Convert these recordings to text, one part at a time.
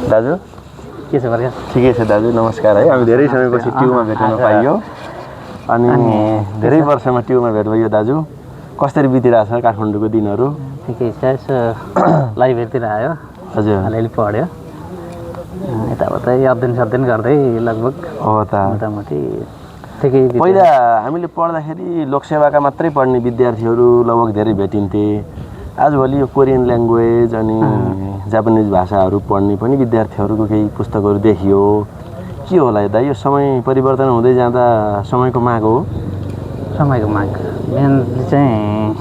दाजु के छ बर्खा? ठिकै छ दाजु, नमस्कार है। हामी धेरै समयपछि ट्युबमा भेट्न पाइयो अनि धेरै वर्षमा ट्युबमा भेट भयो। दाजु कसरी बितिरहेछ काठमाडौँको दिनहरू? ठिकै छ, यसो लाइब्रेरीतिर आयो, हजुर अलिअलि पढ्यो, यताउता अध्ययन गर्दै लगभग हो त। मोटामोटी ठिकै बित्यो। पहिला हामीले पढ्दाखेरि लोकसेवाका मात्रै पढ्ने विद्यार्थीहरू लगभग धेरै भेटिन्थे। आजभोलि यो कोरियन ल्याङ्ग्वेज अनि जापानिज भाषाहरू पढ्ने पनि विद्यार्थीहरूको केही पुस्तकहरू देखियो। के होला यता यो समय परिवर्तन हुँदै जाँदा समयको माग हो? समयको माग मेनली चाहिँ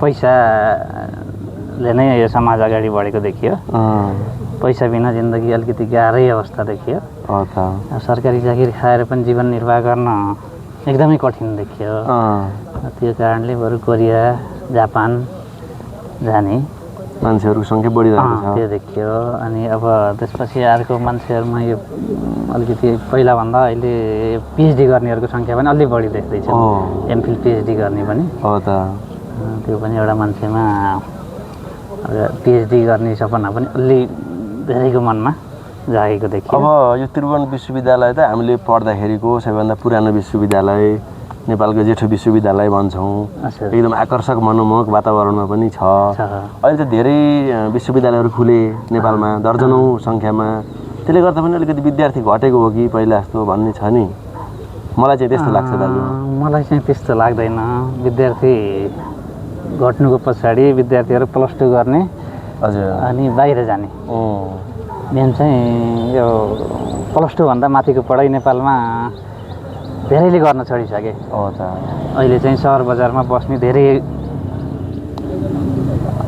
पैसाले नै यो समाज अगाडि बढेको देखियो। पैसा बिना जिन्दगी अलिकति गाह्रै अवस्था देखियो। सरकारी जागिर खाएर पनि जीवन निर्वाह गर्न एकदमै कठिन देखियो। त्यो कारणले बरु कोरिया जापान जाने मान्छेहरूको सङ्ख्या बढिरहेको छ, त्यो देखियो। अनि अब त्यसपछि अर्को मान्छेहरूमा यो अलिकति पहिलाभन्दा अहिले पिएचडी गर्नेहरूको सङ्ख्या पनि अलि बढी देख्दैछ। एमफिल पिएचडी गर्ने पनि हो त। त्यो पनि एउटा मान्छेमा पिएचडी गर्ने सपना पनि अलि धेरैको मनमा जागेको देखियो। अब यो त्रिभुवन विश्वविद्यालय त हामीले पढ्दाखेरिको सबैभन्दा पुरानो विश्वविद्यालय, नेपालको जेठो विश्वविद्यालय भन्छौँ। एकदम आकर्षक मनमोहक वातावरणमा पनि छ। अहिले त धेरै विश्वविद्यालयहरू खुले नेपालमा, दर्जनौँ सङ्ख्यामा। त्यसले गर्दा पनि अलिकति विद्यार्थी घटेको हो कि पहिला जस्तो भन्ने छ नि? मलाई चाहिँ त्यस्तो लाग्छ दाजु। मलाई चाहिँ त्यस्तो लाग्दैन। विद्यार्थी घट्नुको पछाडि विद्यार्थीहरू +2 गर्ने हजुर अनि बाहिर जाने। मेन चाहिँ यो +2 भन्दा माथिको पढाइ नेपालमा धेरैले गर्न छोडिसके। हो त। अहिले चाहिँ सहर बजारमा बस्ने धेरै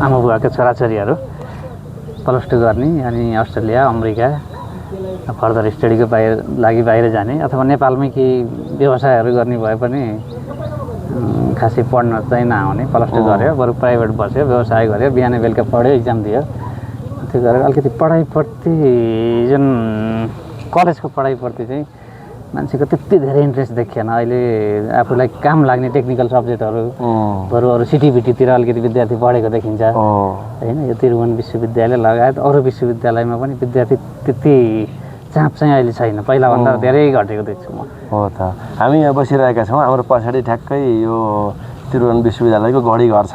आमा बुवाका छोराछोरीहरू +2 गर्ने अनि अस्ट्रेलिया अमेरिका फर्दर स्टडीको लागि बाहिर जाने, अथवा नेपालमै केही व्यवसायहरू गर्ने भए पनि खासै पढ्न चाहिँ नआउने। +2 गऱ्यो, बरु प्राइभेट बस्यो, व्यवसाय गऱ्यो, बिहान बेलुका पढ्यो, इक्जाम दियो। त्यो गरेर अलिकति पढाइप्रति जुन कलेजको पढाइप्रति चाहिँ मान्छेको त्यति धेरै इन्ट्रेस्ट देखिएन। अहिले आफूलाई काम लाग्ने टेक्निकल सब्जेक्टहरू बरु अरू सिटिबिटीतिर अलिकति विद्यार्थी बढेको देखिन्छ होइन। यो त्रिभुवन विश्वविद्यालय लगायत अरू विश्वविद्यालयमा पनि विद्यार्थी त्यति चाप चाहिँ अहिले छैन, पहिलाभन्दा धेरै घटेको देख्छु म। हो त। हामी यहाँ बसिरहेका छौँ, हाम्रो पछाडि ठ्याक्कै यो त्रिभुवन विश्वविद्यालयको घडीघर छ।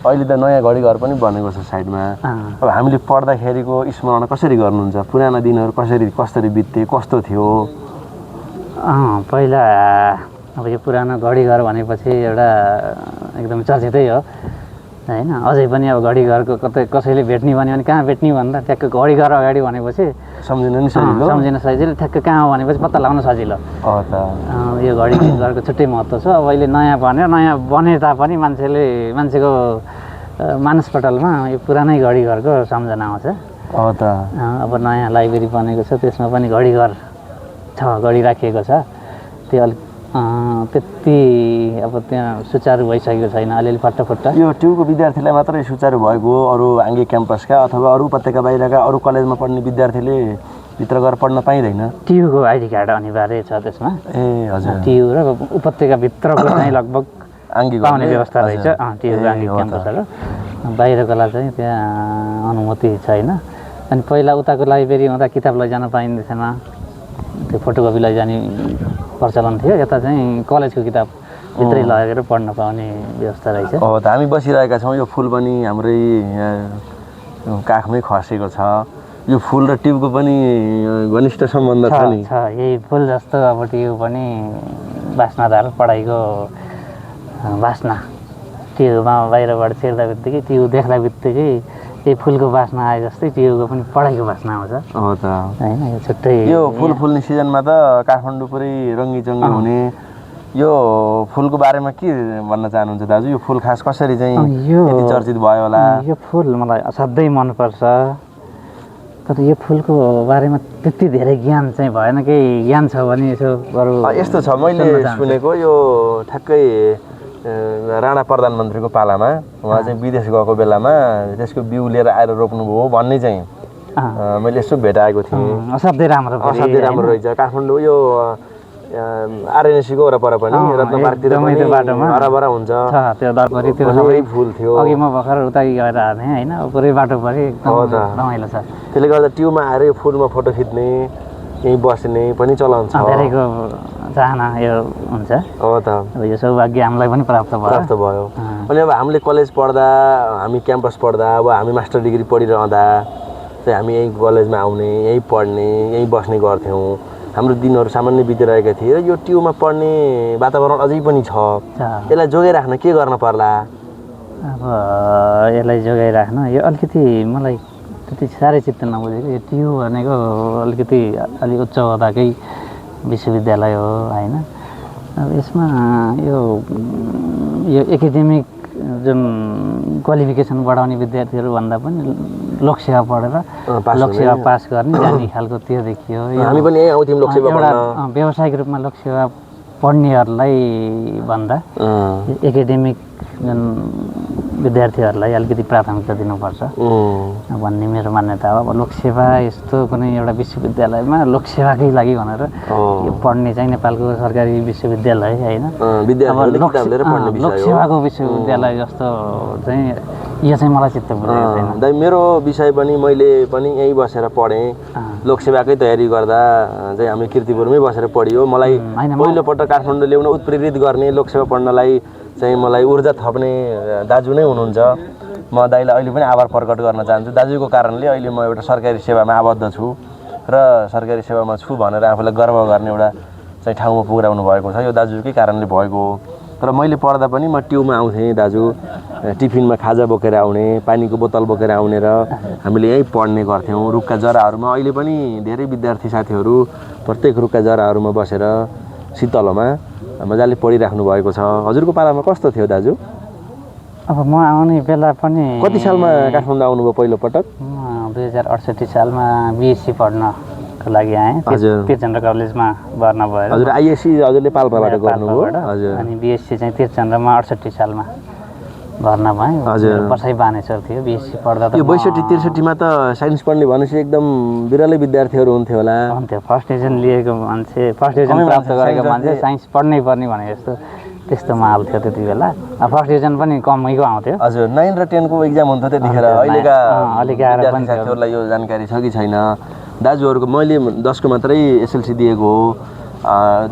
अहिले त नयाँ घडीघर पनि बनेको छ साइडमा। अब हामीले पढ्दाखेरिको स्मरण कसरी गर्नुहुन्छ? पुराना दिनहरू कसरी बित्थे, कस्तो थियो? पहिला अब यो पुरानो घडीघर भनेपछि एउटा एकदम चर्चितै हो होइन। अझै पनि अब घडीघरको कतै कसैले भेट्ने भन्यो भने कहाँ भेट्ने भन्दा ठ्याक्क घडीघर अगाडि भनेपछि सम्झिन सजिलो, ठ्याक्क कहाँ हो भनेपछि पत्ता लगाउन सजिलो। यो घडीघरको छुट्टै महत्त्व छ। अब अहिले नयाँ बने तापनि मान्छेको मानसपटलमा यो पुरानै घडीघरको सम्झना आउँछ। अब नयाँ लाइब्रेरी बनेको छ, त्यसमा पनि घडीघर छ, घडी राखिएको छ। त्यो अलिक त्यति अब त्यहाँ सुचारू भइसकेको छैन, अलिअलि फट्टाफट्टा। यो ट्युबको विद्यार्थीलाई मात्रै सुचारू भएको हो? अरू आङ्गिक क्याम्पसका अथवा अरू उपत्यका बाहिरका अरू कलेजमा पढ्ने विद्यार्थीले भित्र गएर पढ्न पाइँदैन? ट्युबको आइडी कार्ड अनिवार्य छ त्यसमा। ए हजुर। ट्यु र उपत्यकाभित्रको चाहिँ लगभग आङ्गिक पाउने व्यवस्था रहेछ। ट्युबको आङ्गिक क्याम्पसहरू, बाहिरकोलाई चाहिँ त्यहाँ अनुमति छैन। अनि पहिला उताको लाइब्रेरी हुँदा किताब लैजान पाइँदैन, त्यो फोटोकपी लैजाने प्रचलन थियो। यता चाहिँ कलेजको किताब भित्रै लगेर पढ्न पाउने व्यवस्था रहेछ। हो त। हामी बसिरहेका छौँ, यो फुल पनि हाम्रै काखमै खसेको छ। यो फुल र ट्युबको पनि घनिष्ठ सम्बन्ध छ नि? यही फुल जस्तो अब ट्युब पनि बास्नादार पढाइको बास्ना। ट्युबमा बाहिरबाट छिर्दा बित्तिकै, ट्युब देख्दा बित्तिकै यही फुलको बास्ना आए जस्तै ट्युबको पनि पढाइको बास्ना आउँछ। हो त होइन। यो छुट्टै यो फुल फुल्ने सिजनमा त काठमाडौँ पुरै रङ्गीचङ्गी हुने। यो फुलको बारेमा के भन्न चाहनुहुन्छ दाजु? यो फुल खास कसरी चाहिँ यति चर्चित भयो होला? यो फुल मलाई असाध्यै मनपर्छ, तर यो फुलको बारेमा त्यति धेरै ज्ञान चाहिँ भएन। केही ज्ञान छ भने यसो बरु यस्तो छ, मैले सुनेको यो ठ्याक्कै राणा प्रधानमन्त्रीको पालामा उहाँ चाहिँ विदेश गएको बेलामा त्यसको बिउ लिएर आएर रोप्नुभयो भन्ने चाहिँ मैले यसो भेटाएको थिएँ। असाध्यै राम्रो रहेछ। काठमाडौँ यो आरएनएसीको वरपर पनि रत्न पार्कतिर पनि हराभरा हुन्छ त्यो दरबारी त्यो सबै फुल थियो अघि म भर्खर उता गएर आने हैन पुरै बाटो परि एकदम रमाइलो छ त्यसले गर्दा ट्युबमा आएर यो फुलमा फोटो खिच्ने यहीँ बस्ने पनि चलन छ धेरैको चाहना यो हुन्छ हो त अब यो सौभाग्य हामीलाई पनि प्राप्त भयो अनि अब हामीले कलेज पढ्दा हामी क्याम्पस पढ्दा अब हामी मास्टर डिग्री पढिरहँदा चाहिँ हामी यही कलेजमा आउने यही पढ्ने यही बस्ने गर्थ्यौँ हाम्रो दिनहरू सामान्य बितिरहेका थिए र यो ट्युबमा पढ्ने वातावरण अझै पनि छ यसलाई जोगाइराख्न के गर्न पर्ला अब यसलाई जोगाइराख्न यो अलिकति मलाई त्यति साह्रै चित्त नबुझेको यो ट्युब भनेको अलिकति अलिक उच्च ओहदाकै विश्वविद्यालय हो होइन अब यसमा यो एकाडेमिक जुन क्वालिफिकेसन बढाउने विद्यार्थीहरू भन्दा पनि लोकसेवा पढेर लोकसेवा पास गर्ने जाने खालको त्यो देखियो हामी पनि यही आउँथ्यौँ लोकसेवा एउटा व्यावसायिक रूपमा लोकसेवा पढ्नेहरूलाई भन्दा एकाडेमिक जुन विद्यार्थीहरूलाई अलिकति प्राथमिकता दिनुपर्छ भन्ने मेरो मान्यता हो अब लोकसेवा यस्तो कुनै एउटा विश्वविद्यालयमा लोकसेवाकै लागि भनेर यो पढ्ने चाहिँ नेपालको सरकारी विश्वविद्यालय होइन लोकसेवाको विश्वविद्यालय जस्तो चाहिँ यो चाहिँ मलाई चित्त बुझेको छैन दाइ मेरो विषय पनि मैले पनि यहीँ बसेर पढेँ लोकसेवाकै तयारी गर्दा चाहिँ हामी कीर्तिपुरमै बसेर पढियो मलाई पहिलोपल्ट काठमाडौँ ल्याउन उत्प्रेरित गर्ने लोकसेवा पढ्नलाई चाहिँ मलाई ऊर्जा थप्ने दाजु नै हुनुहुन्छ म दाइलाई अहिले पनि आभार प्रकट गर्न चाहन्छु दाजुको कारणले अहिले म एउटा सरकारी सेवामा आबद्ध छु र सरकारी सेवामा छु भनेर आफूलाई गर्व गर्ने एउटा चाहिँ ठाउँमा पुर्याउनु भएको छ यो दाजुकै कारणले भएको हो र मैले पढ्दा पनि म ट्युबमा आउँथेँ दाजु टिफिनमा खाजा बोकेर आउने पानीको बोतल बोकेर आउने र हामीले यहीँ पढ्ने गर्थ्यौँ रुखका जराहरूमा अहिले पनि धेरै विद्यार्थी साथीहरू प्रत्येक रुखका जराहरूमा बसेर शीतलमा मजाले पढिराख्नु भएको छ हजुरको पालामा कस्तो थियो दाजु अब म आउने बेला पनि कति सालमा काठमाडौँ आउनुभयो पहिलोपटक 2068 सालमा बिएससी पढ्नको लागि आएँ तीर्थचन्द्र कलेजमा भर्ना भएर हजुर आइएससी हजुरले पाल्पाबाट गर्नुभयो हजुर अनि बिएससी चाहिँ तीर्थचन्द्रमा 68 सालमा भर्ना भएँ हजुर बसाइ बानेश्वर थियो बिएससी पढ्दा त यो 62-63 मा त साइन्स पढ्ने भनेपछि एकदम बिरलै विद्यार्थीहरू हुन्थ्यो होला हुन्थ्यो फर्स्ट डिभिजन लिएको मान्छे फर्स्ट डिभिजन प्राप्त गरेको मान्छे साइन्स पढ्नै पर्ने भने जस्तो त्यस्तो माहौल थियो त्यति बेला फर्स्ट डिभिजन पनि कमैको आउँथ्यो हजुर 9 र 10 को एक्जाम हुन्थ्यो त्यतिखेर अहिलेका साथीहरूलाई यो जानकारी छ कि छैन दाजुहरूको मैले 10 को मात्रै एसएलसी दिएको हो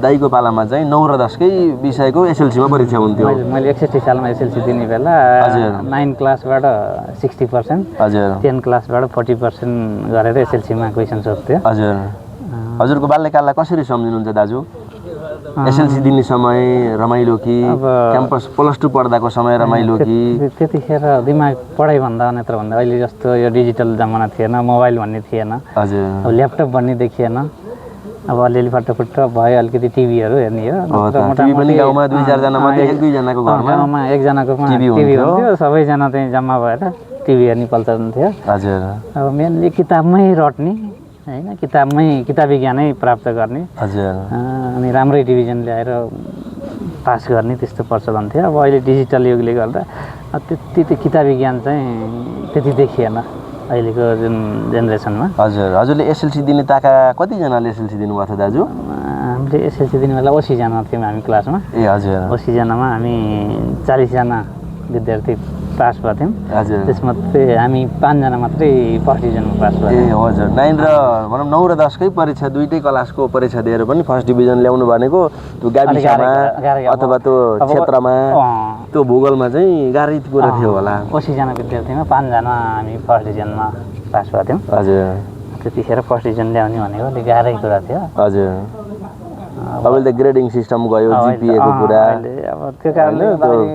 दाइको पालामा चाहिँ 9 र 10 कै विषयको एसएलसीमा परीक्षा हुन्थ्यो मैले 61 सालमा एसएलसी दिने बेला 9 क्लासबाट 60% हजुर 10 क्लासबाट 40% गरेर एसएलसीमा क्वेसन सोध्थ्यो हजुर हजुरको बाल्यकाललाई कसरी सम्झिनुहुन्छ दाजु एसएलसी दिने समय रमाइलो कि क्याम्पस +2 पढ्दाको समय रमाइलो कि त्यतिखेर दिमाग पढाइ भन्दा नेत्र भन्दा अहिले जस्तो यो डिजिटल जमाना थिएन मोबाइल भन्ने थिएन हजुर अब ल्यापटप भन्ने देखिएन अब अलिअलि फटफट भयो अलिकति टिभीहरू हेर्ने हो टिभी पनि गाउँमा 2-4 जना मात्रै 1-2 जनाको घरमा एकजनाको टिभी हुन्थ्यो सबैजना चाहिँ जम्मा भएर टिभी हेर्ने चलन थियो हजुर अब मेनली किताबमै रट्ने हैन किताबी ज्ञानै प्राप्त गर्ने हजुर अनि राम्रै डिभिजन ल्याएर पास गर्ने त्यस्तो प्रचलन थियो अब अहिले डिजिटल युगले गर्दा त्यति किताबी ज्ञान चाहिँ त्यति देखिएन अहिलेको जुन जेनेरेसनमा हजुर हजुरले एसएलसी दिने ताका कतिजनाले एसएलसी दिनुभएको थियो दाजु हामीले एसएलसी दिने बेला 80 जना थियौँ हामी क्लासमा ए हजुर 80 जनामा हामी 40 जना विद्यार्थी पास भयौँ हजुर त्यसमध्ये हामी 5 जना मात्रै फर्स्ट डिभिजनमा पास भयौँ ए हजुर 9 र भनौँ 9 र 10 कै परीक्षा दुईटै क्लासको परीक्षा दिएर पनि फर्स्ट डिभिजन ल्याउनु भनेको त्यो गाविसमा अथवा त्यो क्षेत्रमा त्यो भूगोलमा चाहिँ गाह्रै कुरा थियो होला 80 जना विद्यार्थीमा 5 जना हामी फर्स्ट डिभिजनमा पास भयौँ हजुर त्यतिखेर फर्स्ट डिभिजन ल्याउने भनेको अलिक गाह्रै कुरा थियो हजुर अहिले त ग्रेडिङ सिस्टम गयो जिपिए को कुरा अब त्यो कारणले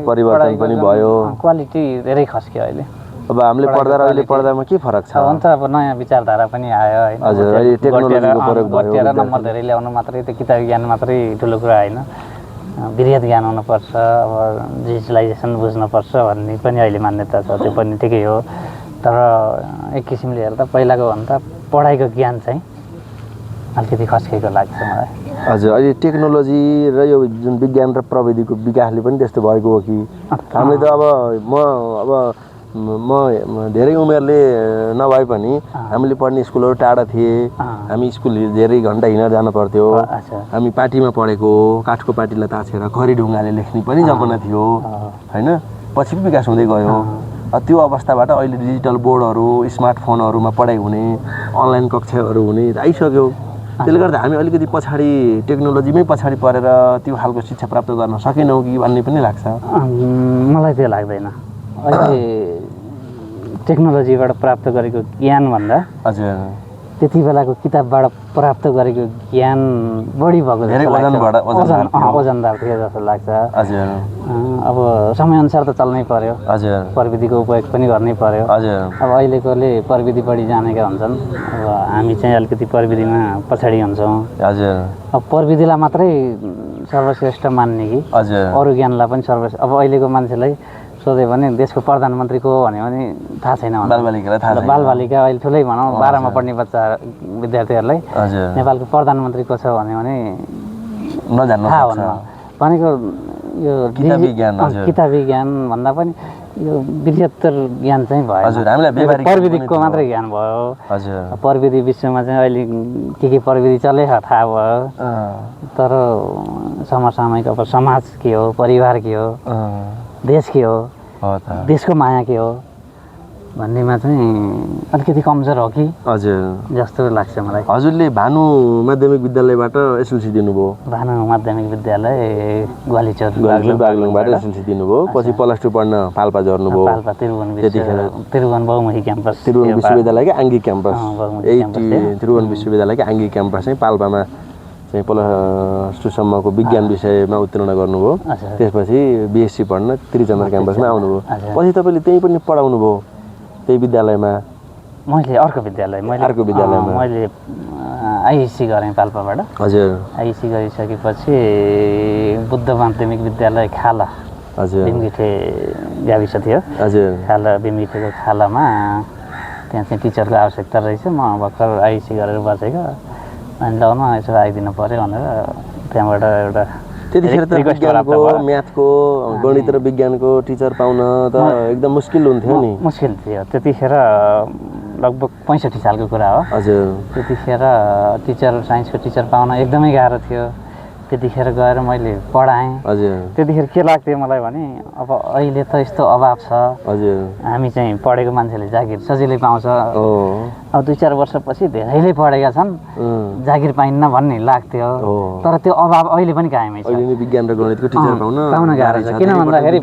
परिवर्तन पनि भयो क्वालिटी धेरै खस्क्यो अहिले अब हामीले पढ्दा र अहिले पढ्दामा के फरक छ हुन्छ अब नयाँ विचारधारा पनि आयो हैन हजुर अहिले टेक्नोलोजीको प्रयोग भयो नम्बर धेरै ल्याउनु मात्रै त्यो किताबी ज्ञान मात्रै ठुलो कुरा हैन वृहत ज्ञान हुनुपर्छ अब डिजिटलाइजेसन बुझ्नुपर्छ भन्ने पनि अहिले मान्यता छ त्यो पनि ठिकै हो तर एक किसिमले हेर्दा पहिलाको भन्दा पढाइको ज्ञान चाहिँ अलिकति खस्केको लाग्छ मलाई हजुर अहिले टेक्नोलोजी र यो जुन विज्ञान र प्रविधिको विकासले पनि त्यस्तो भएको हो कि हामीले त अब म अब म धेरै उमेरले नभए पनि हामीले पढ्ने स्कुलहरू टाढा थिए, हामी स्कुल धेरै घन्टा हिँडेर जानु पर्थ्यो। हामी पाटीमा पढेको, काठको पाटीलाई ताछेर खरी ढुङ्गाले लेख्ने पनि जमाना थियो होइन। पछि पनि विकास हुँदै गयो। त्यो अवस्थाबाट अहिले डिजिटल बोर्डहरू, स्मार्टफोनहरूमा पढाइ हुने, अनलाइन कक्षाहरू हुने आइसक्यो। त्यसले गर्दा हामी अलिकति पछाडि, टेक्नोलोजीमै पछाडि परेर त्यो खालको शिक्षा प्राप्त गर्न सकेनौँ कि भन्ने पनि लाग्छ। मलाई त्यो लाग्दैन। अहिले टेक्नोलोजीबाट प्राप्त गरेको ज्ञानभन्दा हजुर त्यति बेलाको किताबबाट प्राप्त गरेको ज्ञान बढी भएको ओजनदार थियो जस्तो लाग्छ। हजुर अब समयअनुसार त चल्नै पर्यो। हजुर प्रविधिको उपयोग पनि गर्नै पर्यो। हजुर अब अहिलेकोले प्रविधि बढी जानेका हुन्छन्, अब हामी चाहिँ अलिकति प्रविधिमा पछाडि हुन्छौँ। हजुर अब प्रविधिलाई मात्रै सर्वश्रेष्ठ मान्ने कि हजुर अरू ज्ञानलाई पनि सर्वश्रेष्ठ। अब अहिलेको मान्छेलाई सोध्यो भने देशको प्रधानमन्त्री को हो भन्यो भने थाहा छैन। बालबालिका अहिले ठुलै भनौँ 12मा पढ्ने बच्चा विद्यार्थीहरूलाई नेपालको प्रधानमन्त्री को छ भन्यो भने थाहा हुन्न। भनेको यो किताबी ज्ञान भन्दा पनि यो बृहत्तर ज्ञान चाहिँ भयो। प्रविधिको मात्रै ज्ञान भयो। प्रविधि विश्वमा चाहिँ अहिले के प्रविधि चले थाहा भयो। तर समसामयिक अब समाज के हो, परिवार के हो, देश के हो, देशको माया के हो भन्नेमा चाहिँ अलिकति कमजोर हो कि हजुर जस्तो लाग्छ मलाई। हजुरले भानु माध्यमिक विद्यालयबाट एसएलसी दिनुभयो? भानु माध्यमिक विद्यालय ग्वालीचौर बागलुङबाट एसएलसी दिनुभयो। पछि +2 पढ्न पाल्पा झर्नुभयो। पाल्पा त्रिभुवन बहुमुखी क्याम्पस, त्रिभुवन विश्वविद्यालयकै आङ्गिक क्याम्पस। त्रिभुवन विश्वविद्यालयकै आङ्गिक क्याम्पस चाहिँ पाल्पामा चाहिँ +2 सम्मको विज्ञान विषयमा उत्तीर्ण गर्नुभयो। त्यसपछि बिएससी पढ्न त्रिचन्द्र क्याम्पसमा आउनुभयो। पछि तपाईँले त्यहीँ पनि पढाउनु भयो त्यही विद्यालयमा? मैले अर्को विद्यालयमा मैले आइएससी गरेँ पाल्पाबाट। हजुर आइएससी गरिसकेपछि बुद्ध माध्यमिक विद्यालय खाला, हजुर बिमगिठे गाविस थियो। हजुर खाला बिमगिठेको खालामा त्यहाँ चाहिँ टिचरको आवश्यकता रहेछ। म भर्खर आइएससी गरेर बसेको, अनि ल न यसो आइदिनु पऱ्यो भनेर त्यहाँबाट एउटा त्यतिखेर त विज्ञानको, म्याथको, गणित र विज्ञानको टिचर पाउन त एकदम मुस्किल हुन्थ्यो नि। मुस्किल थियो त्यतिखेर, लगभग 65 सालको कुरा हो। हजुर त्यतिखेर साइन्सको टिचर पाउन एकदमै गाह्रो थियो। त्यतिखेर गएर मैले पढाएँ। हजुर त्यतिखेर के लाग्थ्यो मलाई भने अब अहिले त यस्तो अभाव छ। हजुर हामी चाहिँ पढेको मान्छेले जागिर सजिलै पाउँछ। अब 2-4 वर्षपछि धेरैले पढेका छन्, जागिर पाइन्न भन्ने लाग्थ्यो। तर त्यो अभाव अहिले पनि कायमै छ। अहिले विज्ञान र गणितको टिचर पाउन गाह्रो छ। किन भन्दाखेरि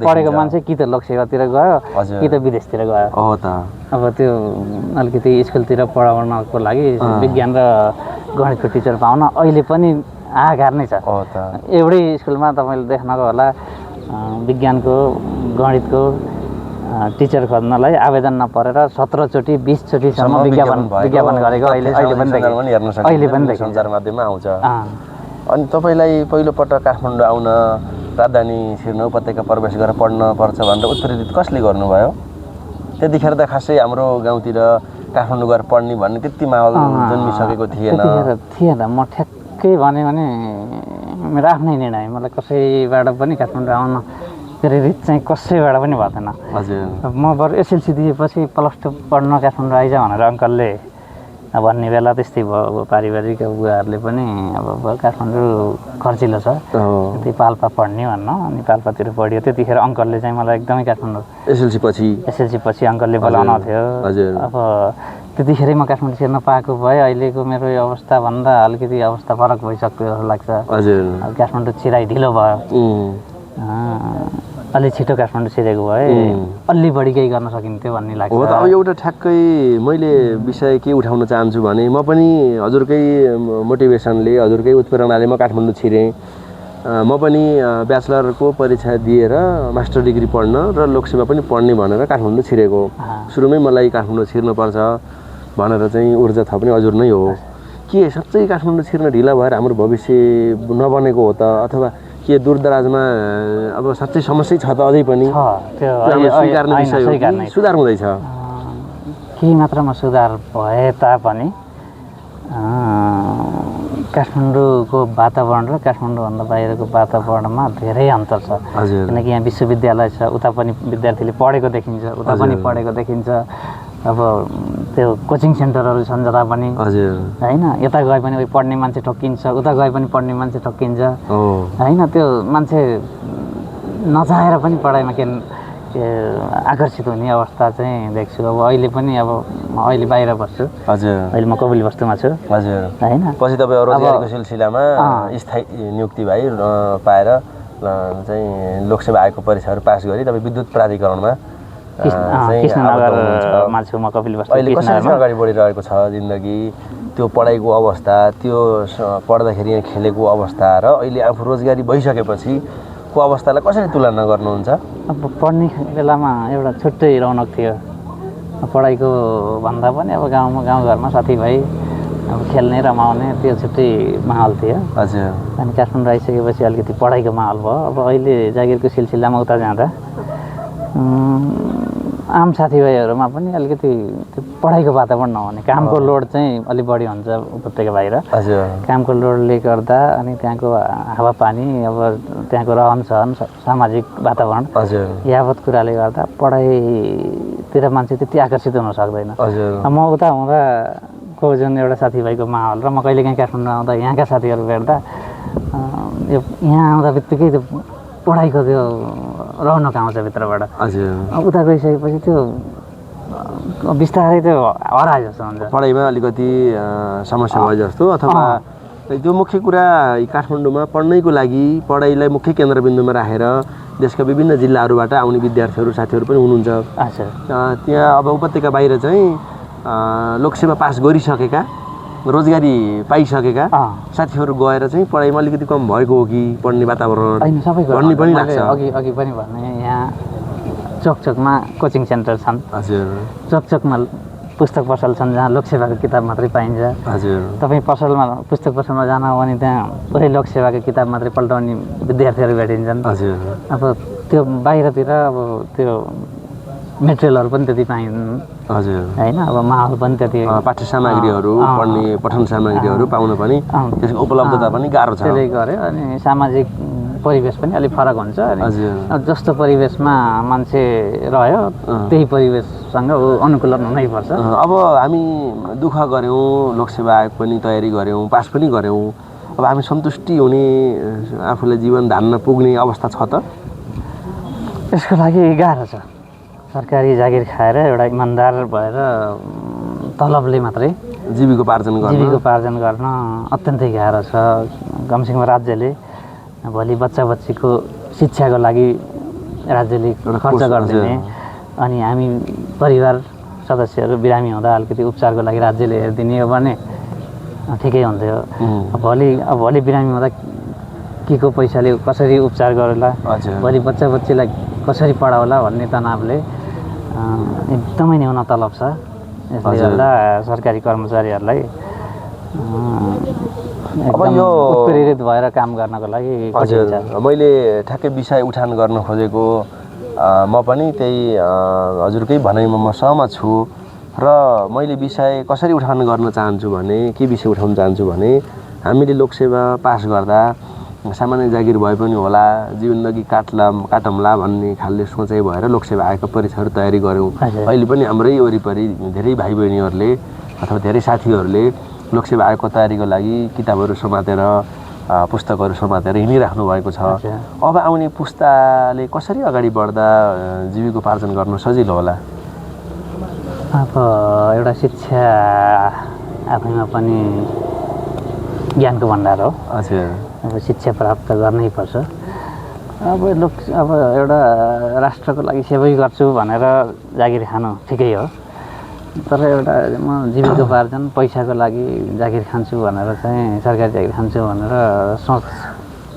पढेको मान्छे कि त लोकसेवातिर गयो कि त विदेशतिर गयो। अब त्यो अलिकति स्कुलतिर पढाउनको लागि विज्ञान र गणितको टिचर पाउन अहिले पनि आगार नै छ। एउटै स्कुलमा तपाईँले देख्नको होला विज्ञानको, गणितको टिचर खोज्नलाई आवेदन नपरेर 17 चोटि 20 चोटिसम्म विज्ञापन गरेको अहिले पनि देखिन्छ। सञ्चार माध्यममा आउँछ। अनि तपाईँलाई पहिलोपटक काठमाडौँ आउन, राजधानी छिर्न, उपत्यका प्रवेश गरेर पढ्न पर्छ भनेर उत्प्रेरित कसले गर्नुभयो? त्यतिखेर त खासै हाम्रो गाउँतिर काठमाडौँ गएर पढ्ने भन्ने त्यति माहौल जन्मिसकेको थिएन। म ठ्याक्कै भने मेरो आफ्नै निर्णय, मलाई कसैबाट पनि काठमाडौँ आउन प्रेरित चाहिँ कसैबाट पनि भएन। हजुर म बरु एसएलसी दिएपछि +2 पढ्न काठमाडौँ आइज भनेर अङ्कलले भन्ने बेला त्यस्तै भयो। पारिवारिक बुवाहरूले पनि अब काठमाडौँ खर्चिलो छ, त्यही पाल्पा पढ्ने भन्न, अनि पाल्पातिर पढ्यो। त्यतिखेर अङ्कलले चाहिँ मलाई एकदमै काठमाडौँ एसएलसी पछि अङ्कलले बोलाउनु थियो। अब त्यतिखेरै म काठमाडौँ छिर्न पाएको भए अहिलेको मेरो यो अवस्थाभन्दा अलिकति अवस्था फरक भइसक्यो जस्तो लाग्छ। काठमाडौँ छिराइ ढिलो भयो, अलि छिटो काठमाडौँ छिरेको भए अलि बढी केही गर्न सकिन्थ्यो भन्ने लाग्छ। हो त। अब एउटा ठ्याक्कै मैले विषय के उठाउन चाहन्छु भने म पनि हजुरकै मोटिभेसनले, हजुरकै उत्प्रेरणाले म काठमाडौँ छिरेँ। म पनि ब्याचलरको परीक्षा दिएर मास्टर डिग्री पढ्न र लोकसेवा पनि पढ्ने भनेर काठमाडौँ छिरेको। सुरुमै मलाई काठमाडौँ छिर्नुपर्छ भनेर चाहिँ ऊर्जा थप्ने हजुर नै हो। के साँच्चै काठमाडौँ छिर्न ढिला भएर हाम्रो भविष्य नबनेको हो त, अथवा के दूरदराजमा अब साँच्चै समस्या छ त अझै पनि? स्वीकार्ने विषय हो कि सुधार हुँदैछ? केही मात्रामा सुधार भए तापनि काठमाडौँको वातावरण र काठमाडौँभन्दा बाहिरको वातावरणमा धेरै अन्तर छ। किनकि यहाँ विश्वविद्यालय छ, उता पनि विद्यार्थीले पढेको देखिन्छ, उता पनि पढेको देखिन्छ। अब त्यो कोचिङ सेन्टरहरू छन् जता पनि होइन, यता गए पनि पढ्ने मान्छे ठोक्किन्छ, उता गए पनि पढ्ने मान्छे ठोक्किन्छ होइन। त्यो मान्छे नचाहेर पनि पढाइमा के आकर्षित हुने अवस्था चाहिँ देख्छु। अब अहिले पनि अब म अहिले बाहिर बस्छु, अहिले म कपिल वस्तुमा छु होइन। पछि तपाईँ रोजगारीको सिलसिलामा स्थायी नियुक्ति भई पाएर चाहिँ लोकसेवा आयोगको परीक्षाहरू पास गरी तपाईँ विद्युत प्राधिकरणमा कृष्णनगरमा छु म। कपिल वस्तु अहिले कसरी अगाडि बढिरहेको छ जिन्दगी, त्यो पढाइको अवस्था, त्यो पढ्दाखेरि यहाँ खेलेको अवस्था र अहिले आफू रोजगारी भइसकेपछि को अवस्थालाई कसरी तुलना गर्नुहुन्छ? अब पढ्ने बेलामा एउटा छुट्टै रौनक थियो, पढाइको भन्दा पनि अब गाउँघरमा साथीभाइ अब खेल्ने रमाउने त्यो छुट्टै माहौल थियो। हजुर। अनि काठमाडौँ आइसकेपछि अलिकति पढाइको माहौल भयो। अब अहिले जागिरको सिलसिलामा उता जाँदा आम साथीभाइहरूमा पनि अलिकति त्यो पढाइको वातावरण नहुने, कामको लोड चाहिँ अलिक बढी हुन्छ उपत्यका बाहिर। कामको लोडले गर्दा अनि त्यहाँको हावापानी, अब त्यहाँको रहनसहन, सामाजिक वातावरण यावत कुराले गर्दा पढाइतिर मान्छे त्यति आकर्षित हुन सक्दैन। म उता हुँदाको जुन एउटा साथीभाइको माहौल र म कहिलेकाहीँ काठमाडौँ आउँदा यहाँका साथीहरू भेट्दा यहाँ आउँदा बित्तिकै त्यो पढाइको त्यो रौनक आउँछ भित्रबाट। उता गइसकेपछि त्यो बिस्तारै त्यो हराए जस्तो हुन्छ, पढाइमा अलिकति समस्या भयो जस्तो। अथवा त्यो मुख्य कुरा काठमाडौँमा पढ्नैको लागि पढाइलाई मुख्य केन्द्रबिन्दुमा राखेर देशका विभिन्न जिल्लाहरूबाट आउने विद्यार्थीहरू साथीहरू पनि हुनुहुन्छ। त्यहाँ अब उपत्यका बाहिर चाहिँ लोकसेवा पास गरिसकेका, रोजगारी पाइसकेका साथीहरू गएर चाहिँ पढाइमा अलिकति कम भएको हो कि पढ्ने वातावरण भन्ने पनि लाग्छ। अघि पनि भने यहाँ चोकचोकमा कोचिङ सेन्टर छन्, चोकचोकमा पुस्तक पसल छन् जहाँ लोकसेवाको किताब मात्रै पाइन्छ। तपाईँ पुस्तक पसलमा जानु हो भने त्यहाँ पुरै लोकसेवाको किताब मात्रै पल्टाउने विद्यार्थीहरू भेटिन्छन्। अब त्यो बाहिरतिर अब त्यो मेटेरियलहरू पनि त्यति पाइँदैन होइन। अब माहौल पनि त्यति, पाठ्य सामग्रीहरू, पढ्ने पठन सामग्रीहरू पाउन पनि त्यसको उपलब्धता पनि गाह्रो छ। त्यसले गर्यो अनि सामाजिक परिवेश पनि अलिक फरक हुन्छ। अनि जस्तो परिवेशमा मान्छे रह्यो त्यही परिवेशसँग अनुकूलन हुनैपर्छ। अब हामी दुःख गऱ्यौँ, लोकसेवा आयोग पनि तयारी गऱ्यौँ, पास पनि गऱ्यौँ, अब हामी सन्तुष्टि हुने, आफूलाई जीवन धान्न पुग्ने अवस्था छ त? यसको लागि गाह्रो छ। सरकारी जागिर खाएर एउटा इमान्दार भएर तलबले मात्रै जीविकोपार्जन गर्न अत्यन्तै गाह्रो छ। कमसेकम राज्यले भोलि बच्चा बच्चीको शिक्षाको लागि राज्यले खर्च गरिदिने, अनि हामी परिवार सदस्यहरू बिरामी हुँदा अलिकति उपचारको लागि राज्यले हेरिदिने हो भने ठिकै हुन्थ्यो। भोलि बिरामी हुँदा के को पैसाले कसरी उपचार गरौँला, भोलि बच्चा बच्चीलाई कसरी पढाउला भन्ने तनावले एकदमै न्यून तलब छ। यसले गर्दा सरकारी कर्मचारीहरूलाई प्रेरित भएर काम गर्नको लागि मैले ठ्याक्कै विषय उठान गर्न खोजेको म पनि त्यही हजुरकै भनाइमा म सहमत छु। र मैले विषय कसरी उठान गर्न चाहन्छु भने, के विषय उठाउन चाहन्छु भने, हामीले लोकसेवा पास गर्दा सामान्य जागिर भए पनि होला, जिन्दगी काटौँला भन्ने खालले सोचाइ भएर लोकसेवा आयोगको परीक्षाहरू तयारी गऱ्यौँ। अहिले पनि हाम्रै वरिपरि धेरै भाइ बहिनीहरूले अथवा धेरै साथीहरूले लोकसेवा आयोगको तयारीको लागि किताबहरू समातेर, पुस्तकहरू समातेर हिँडिराख्नु भएको छ। अब आउने पुस्ताले कसरी अगाडि बढ्दा जीविकोपार्जन गर्न सजिलो होला? अब एउटा शिक्षा आफैमा पनि ज्ञानको भण्डार हो। अब शिक्षा प्राप्त गर्नै पर्छ। अब एउटा राष्ट्रको लागि सेवै गर्छु भनेर जागिर खानु ठिकै हो, तर एउटा म जीविकोपार्जन पैसाको लागि जागिर खान्छु भनेर चाहिँ सरकारी जागिर खान्छु भनेर सोच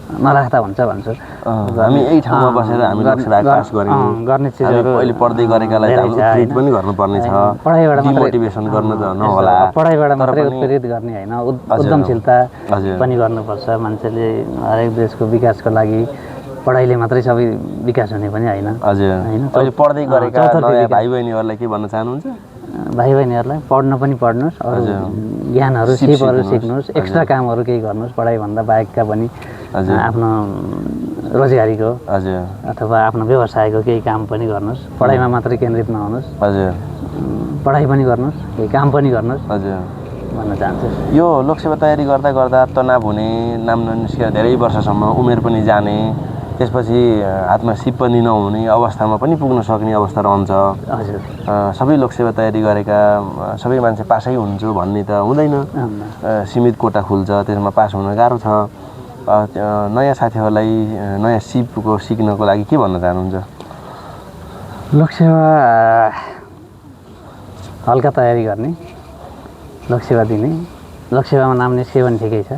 नराख्दा हुन्छ भन्छु। हामी यही ठाउँमा बसेर हामी लोकसेवा पास गर्यौँ, गर्ने चिजहरू अहिले पढ्दै गरेकालाई हामीले पनि गर्नुपर्ने छ। पढाइबाट मोटिभेसन गर्न त नहोला, पढाइबाट मात्रै उत्प्रेरित गर्ने होइन, उद्यमशीलता पनि गर्नुपर्छ। मान्छेले हरेक देशको विकासको लागि पढाइले मात्रै सबै विकास हुने पनि होइन। अहिले पढ्दै गरेका नयाँ भाइ बहिनीहरूलाई के भन्न चाहनुहुन्छ? भाइ बहिनीहरूलाई पढ्न पनि पढ्नुहोस्, अरू ज्ञानहरू सिपहरू सिक्नुहोस्, एक्स्ट्रा कामहरू केही गर्नुहोस्, पढाइभन्दा बाहेकका पनि आफ्नो रोजगारीको अथवा आफ्नो व्यवसायको केही काम पनि गर्नुहोस्, पढाइमा मात्रै केन्द्रित नहुनुहोस्, पढाइ पनि गर्नुहोस्, केही काम पनि गर्नुहोस् भन्न चाहन्छु। यो लोकसेवा तयारी गर्दा गर्दा तनाव हुने, नाम ननिस्केर धेरै वर्षसम्म उमेर पनि जाने, त्यसपछि हातमा सिप पनि नहुने अवस्थामा पनि पुग्न सक्ने अवस्था रहन्छ। हजुर, सबै लोकसेवा तयारी गरेका सबै मान्छे पासै हुन्छु भन्ने त हुँदैन, सीमित कोटा खुल्छ, त्यसमा पास हुन गाह्रो छ। नयाँ साथीहरूलाई नयाँ सिपको सिक्नको लागि के भन्न चाहनुहुन्छ? लोकसेवा हल्का तयारी गर्ने, लोकसेवा दिने, लोकसेवामा नाम निस्के पनि ठिकै छ,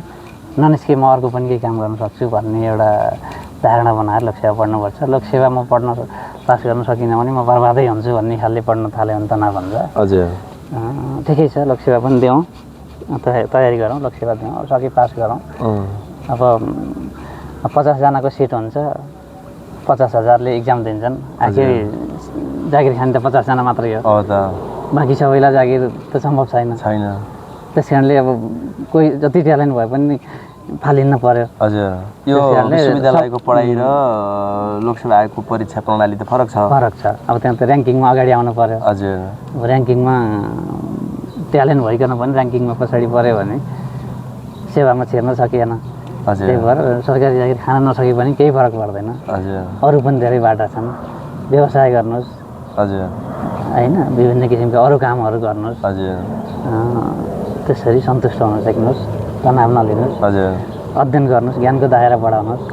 ननिस्के म अर्को पनि केही काम गर्न सक्छु भन्ने एउटा धारणा बनाएर लोकसेवा पढ्नुपर्छ। लोकसेवा म पढ्न पास गर्न सकिनँ भने म बर्बादै हुन्छु भन्ने खालले पढ्न थाल्यो भने तनाव हुन्छ। हजुर, ठिकै छ, लोकसेवा पनि दिउँ, तयारी गरौँ, लोकसेवा दिउँ, सके पास गरौँ। अब 50जनाको सिट हुन्छ, 50,000ले इक्जाम दिन्छन्, आखिर जागिर खाने त 50जना मात्रै हो, बाँकी सबैलाई जागिर त सम्भव छैन। त्यस कारणले अब कोही जति ट्यालेन्ट भए पनि फालिन्न पर्यो। हजुर, यो विश्वविद्यालयको पढाइ र लोकसेवा आयोगको परीक्षा प्रणाली त फरक छ। अब त्यहाँ त ऱ्याङ्किङमा अगाडि आउनु पर्यो। हजुर, ऱ्याङ्किङमा ट्यालेन्ट भइकन पनि ऱ्याङ्किङमा पछाडि पऱ्यो भने सेवामा छिर्न सकिएन। त्यही भएर सरकारी जागिर खान नसके पनि केही फरक पर्दैन। अरू पनि धेरै बाटा छन्, व्यवसाय गर्नुहोस् होइन, विभिन्न किसिमका अरू कामहरू गर्नुहोस्, त्यसरी सन्तुष्ट हुन सक्नुहोस्, तनाव नलिनुहोस्, अध्ययन गर्नुहोस्, ज्ञानको दायरा बढाउनुहोस्,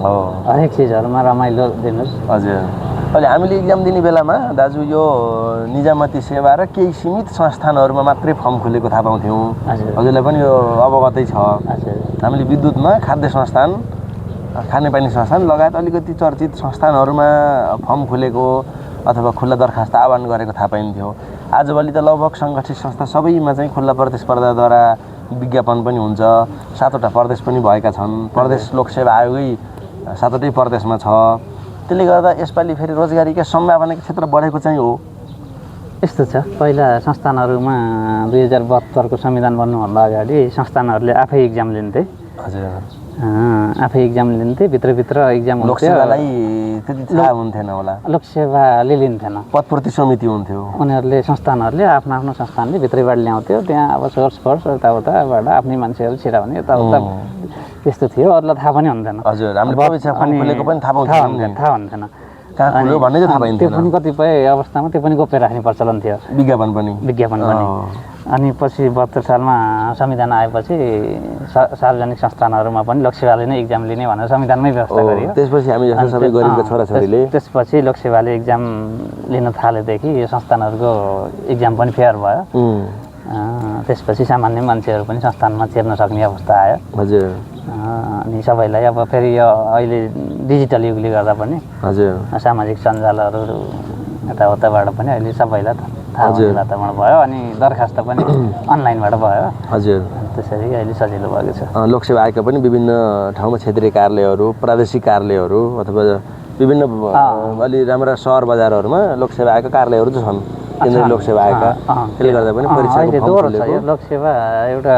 हरेक चिजहरूमा रमाइलो दिनुहोस्। हजुर, अहिले हामीले इक्जाम दिने बेलामा दाजु यो निजामती सेवा र केही सीमित संस्थानहरूमा मात्रै फर्म खुलेको थाहा पाउँथ्यौँ। हजुरलाई पनि यो अवगतै छ। हामीले विद्युतमा खाद्य संस्थान, खानेपानी संस्थान लगायत अलिकति चर्चित संस्थानहरूमा फर्म खुलेको अथवा खुल्ला दरखास्त आह्वान गरेको थाहा पाइन्थ्यो। आजभोलि त लगभग सङ्गठित संस्था सबैमा चाहिँ खुल्ला प्रतिस्पर्धाद्वारा विज्ञापन पनि हुन्छ। 7वटा प्रदेश पनि भएका छन्, प्रदेश लोकसेवा आयोगै 7वटै प्रदेशमा छ। त्यसले गर्दा यसपालि फेरि रोजगारीका सम्भावनाको क्षेत्र बढेको चाहिँ हो। यस्तो छ, पहिला संस्थानहरूमा 2072को संविधान बन्नुभन्दा अगाडि संस्थानहरूले आफै इक्जाम लिन्थे। हजुर, आफै इक्जाम लिन्थे, भित्रभित्र इक्जाम हुन्थ्यो। लोकसेवालाई त्यति थाहा हुन्थेन होला, लोकसेवाले लिन्थेन, पदपूर्ति समिति हुन्थ्यो। उनीहरूले संस्थानहरूले आफ्नो संस्थानले भित्रैबाट ल्याउँथ्यो, त्यहाँ अब सोर्स फोर्स यताउताबाट आफ्नै मान्छेहरू छिराउने यताउता त्यस्तो थियो, अरूलाई थाहा पनि हुन्थेन। हजुर, हामीले परीक्षा फर्म खुलेको पनि थाहा हुन्थेन, कहाँ खुल्यो भन्ने चाहिँ थाहा पाइन्थेन। त्यो पनि कतिपय अवस्थामा त्यो पनि गोप्य राख्ने प्रचलन थियो, विज्ञापन पनि। अनि पछि 72 सालमा संविधान आएपछि सार्वजनिक संस्थानहरूमा पनि लोकसेवाले नै इक्जाम लिने भनेर संविधानमै व्यवस्था गरियो। त्यसपछि हामी जस्तो सबै गरिबका छोराछोरीले त्यसपछि लोकसेवाले इक्जाम लिन थालेदेखि यो संस्थानहरूको इक्जाम पनि फेयर भयो। त्यसपछि सामान्य मान्छेहरू पनि संस्थानमा छिर्न सक्ने अवस्था आयो। हजुर, अनि सबैलाई अब फेरि यो अहिले डिजिटल युगले गर्दा पनि सामाजिक सञ्जालहरू यताउताबाट पनि अहिले सबैलाई थाहा हुने वातावरण भयो, अनि दरखास्त पनि अनलाइनबाट भयो। हजुर, त्यसरी अहिले सजिलो भएको छ। लोकसेवा आयोगका पनि विभिन्न ठाउँमा क्षेत्रीय कार्यालयहरू, प्रादेशिक कार्यालयहरू अथवा विभिन्न अलि राम्रा सहर बजारहरूमा लोकसेवा आयोगका कार्यालयहरू चाहिँ छन्, केन्द्रीय लोकसेवा आयोगका। त्यसले गर्दा पनि अहिले दोहोरो छ यो लोकसेवा, एउटा